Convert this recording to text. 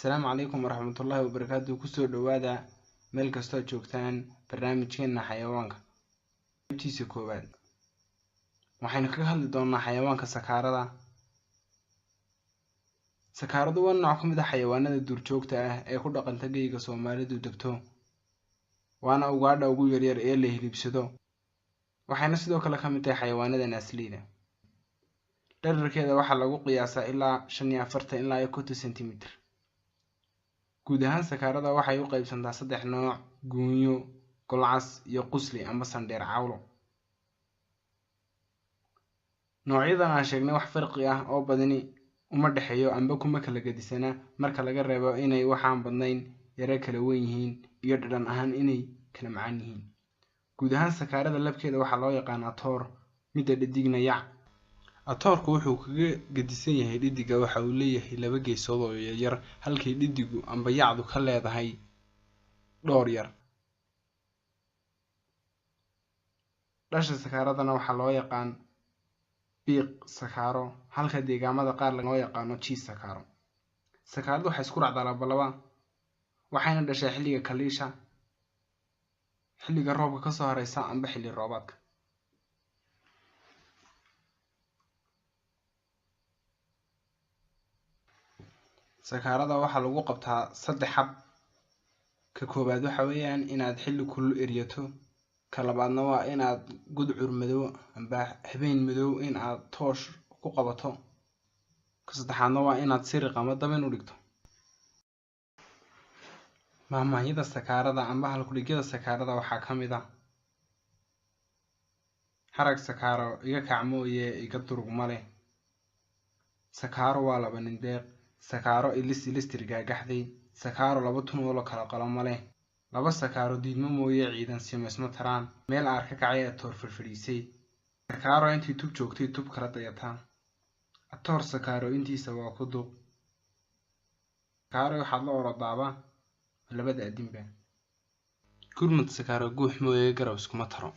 Asalaamu calaykum waraxmatullaahi wabarakaatu. Kusoo dhowaada meel kastoo joogtaan barnaamijkeena xayawaanka qaybtiisa koowaad. Waxaynu kaga hadli doonaa xayawaanka sakaarada. Sakaaradu waa nooc ka mid ah xayawaanada duurjoogta ah ee ku dhaqanta geyga Soomaalidu degto, waana ugaadha ugu yaryar ee la hilibsado, waxayna sidoo kale ka mid tahay xayawaanada naasleyda. Dhererkeeda waxaa lagu qiyaasaa ilaa 45 ilaa 50 sentimitir. Guud ahaan sakaarada waxay u qaybsantaa saddex nooc: guunyo, golcas iyo qusli ama sandheer cawlo. Noocyadan aan sheegnay wax farqi ah oo badani uma dhexeeyo amba kuma kala gedisana, marka laga reebo inay waxaan badnayn yara kala weyn yihiin iyo dhadhan ahaan inay kala macaan yihiin. Guud ahaan sakaarada labkeeda waxaa loo yaqaanaa toor, midda dhadigna yac. Atoorku wuxuu kaga gedisan yahay dhediga waxa uu leeyahay laba geesood oo yaryar, halkii dhedigu amba yacdu ka leedahay dhowr yar. Dhasha sakaaradana waxaa loo yaqaan biiq sakaaro, halka deegaamada qaar loo yaqaano jiis sakaaro. Sakaaradu waxay isku raacdaa labalaba, waxayna dhashaa xilliga kaliisha, xilliga roobka kasoo hareysa amba xilli roobaadka. Sakaarada waxaa lagu qabtaa saddex hab. Ka koowaad waxa weeyaan inaad xilli kulul eryato, ka labaadna waa inaad gudcur madow amba habeen madow in aad toosh ku qabato, ka saddexaadna waa inaad siriq ama dabin u dhigto. Mahmaahyada sakaarada amba halkudhigyada sakaarada waxaa ka mid ah: harag sakaaro iga kac mooye iga durug ma leh, sakaaro waa laba nin deeq, sakaaro ilis ilistir gaagaxday, sakaaro laba tun oo la kala qalo ma leh, laba sakaaro diidmo mooye ciidan simaysma taraan, meel aar ka kacay atoor fadhfadhiisay, sakaaro intii tub joogtay tub kala dayataa, atoor sakaaro intiisa waa ku duq, sakaaro waxaad la orodaaba labada adinba, gurmad sakaaro guux mooye garab iskuma taro.